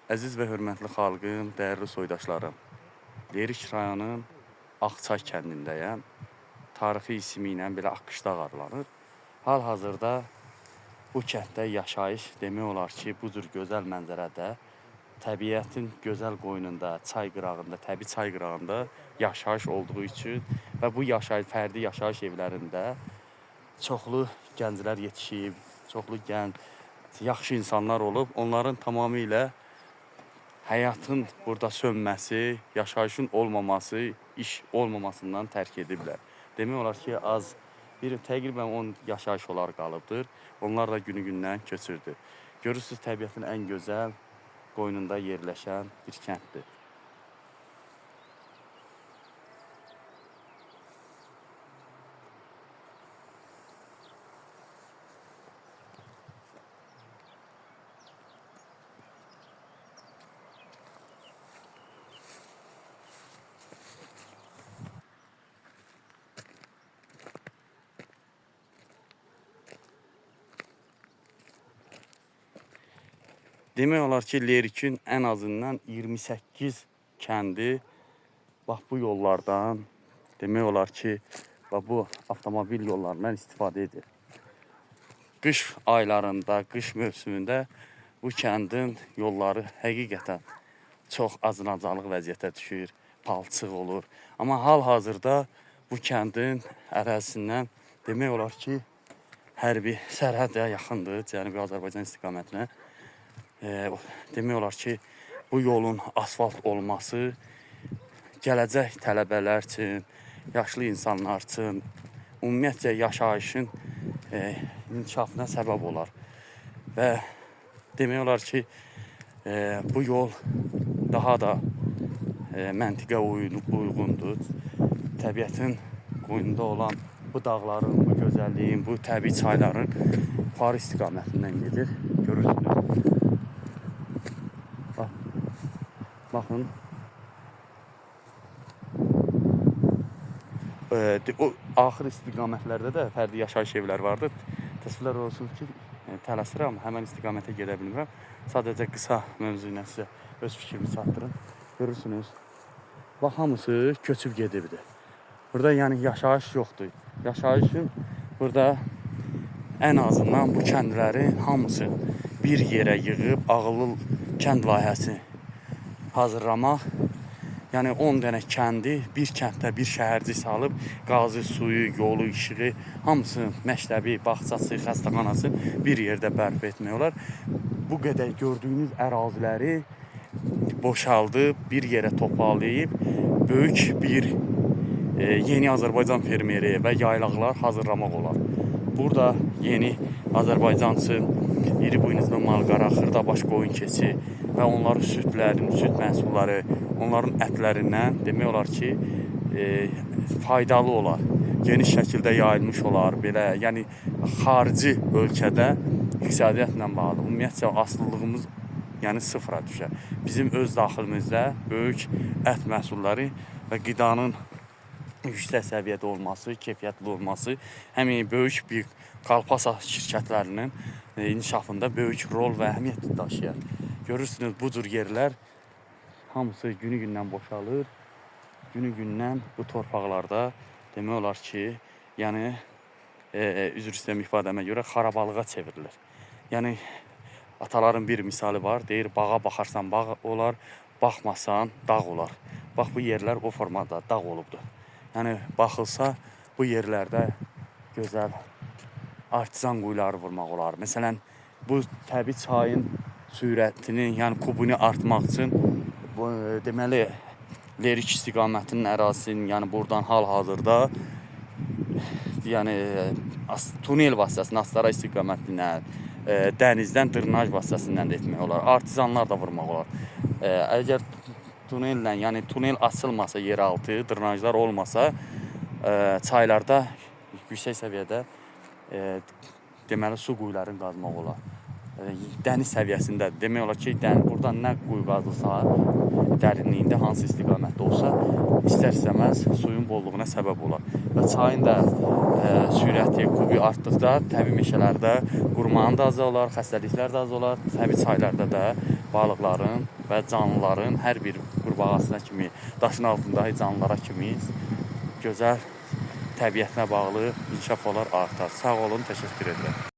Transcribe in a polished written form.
Əziz və hörmətli xalqım, dəyərli soydaşlarım. Lerik rayonunun Ağçay kəndindəyəm. Tarixi ismi ilə belə Ağqışlaq adlanır. Hal-hazırda bu kənddə yaşayış demək olar ki, bu cür gözəl mənzərədə, təbiətin gözəl qoynunda, çay qırağında, təbii çay qırağında yaşayış olduğu üçün və bu yaşayış fərdi yaşayış evlərində çoxlu gənclər yetişib, çoxlu gənc, yaxşı insanlar olub. Onların tamamilə həyatın burada sönməsi, yaşayışın olmaması, iş olmamasından tərk ediblər. Demək olar ki, az bir təqribən 10 yaşayış olar qalıbdır. Onlar da günü-gündən köçürdü. Görürsüz, təbiətin ən gözəl qoynunda yerləşən bir kənddir. Demək olar ki, Lerikin ən azından 28 kəndi bax bu yollardan, demək olar ki, bax bu avtomobil yollarından istifadə edir. Qış aylarında, qış mövsümündə bu kəndin yolları həqiqətən çox acınacaqlı vəziyyətə düşür, palçıq olur. Amma hal-hazırda bu kəndin ərazisindən demək olar ki, hərbi sərhədə yaxındır, Cənubi Azərbaycan istiqamətinə. Demək olar ki, bu yolun asfalt olması gələcək tələbələr üçün, yaşlı insanlar üçün, ümumiyyətcə yaşayışın inkişafına səbəb olar. Və demək olar ki, bu yol daha da məntiqə uyğundur. Təbiətin qoynunda olan bu dağların, bu gözəlliyin, bu təbii çayların yuxarı istiqamətindən gedir. Görürsünüz. Bax, baxın. O axır istiqamətlərdə də fərdi yaşayış evləri vardır. Təəssüflər olsun ki, tələsirəm, həmən istiqamətə gedə bilmirəm. Sadəcə qısa mövzu ilə sizə öz fikrimi çatdırım. Görürsünüz. Bax, hamısı köçüb gedibdir. Burada yəni yaşayış yoxdur. Yaşayışın burada ən azından bu kəndlərin hamısı bir yerə yığıb ağıllı kənd layihəsi hazırlamaq. Yəni 10 dənə kəndi bir kənddə bir şəhərcik salıb, qazı, suyu, yolu, işığı, hamısını, məktəbi, bağçası, xəstəxanası bir yerdə bərpa etmək olar. Bu qədər gördüyünüz əraziləri boşaldıb, bir yerə toparlayıb, böyük bir yeni Azərbaycan fermeri və yaylaqlar hazırlamaq olar. Burada yeni Azərbaycan üçün iri buynuzlu malqara, xırdabaş qoyun keçi və onların südlərinin, süd məhsulları, onların ətlərindən demək olar ki, faydalı olar. Geniş şəkildə yayılmış olar. Belə, yəni xarici ölkədə iqtisadiyyatla bağlı ümumiyyətcə asılılığımız yəni sıfıra düşər. Bizim öz daxilimizdə böyük ət məhsulları və qidanın yüksək səviyyədə olması, keyfiyyətli olması həmin böyük bir kolbasa şirkətlərinin inkişafında böyük rol və əhəmiyyət daşıyır. Görürsünüz, bu cür yerlər hamısı günü-gündən boşalır. Günü-gündən bu torpaqlarda demək olar ki, yəni üzr istəyirəm ifadəmə görə xarabalığa çevrilir. Yəni ataların bir misalı var, deyir bağa baxarsan bağ olar, baxmasan dağ olar. Bax bu yerlər o formada dağ olubdur. Yəni baxılsa bu yerlərdə gözəl artizan quyuları vurmaq olar. Məsələn, bu təbii çayın sürətini, yəni kubunu artmaq üçün bu, deməli Lerik istiqamətinin ərazisinin, yəni buradan hal-hazırda yəni tunel vasitəsilə Astara istiqamətinə, dənizdən drenaj vasitəsindən də etmək olar. Artizanlar da vurmaq olar. Əgər tunellə, yəni tunel açılmasa yeraltı, drenajlar olmasa, çaylarda yüksək səviyyədə deməli su quyularını qazmaq olar. Dəniz səviyyəsində demək olar ki, buradan nə quyu qazılsa, dərinliyində hansı istiqamətdə olsa, istər-istəməz suyun bolluğuna səbəb olar. Və çayın da sürəti, kubi artdıqda təbii meşələrdə qurumanın da azı olar, xəstəliklər də az olar, təbii çaylarda da balıqların və canlıların hər bir qurbağasına kimi, daşın altındakı canlılara kimi gözəl təbiətinə bağlı inkişaf olar, artar. Sağ olun, təşəkkür edirəm.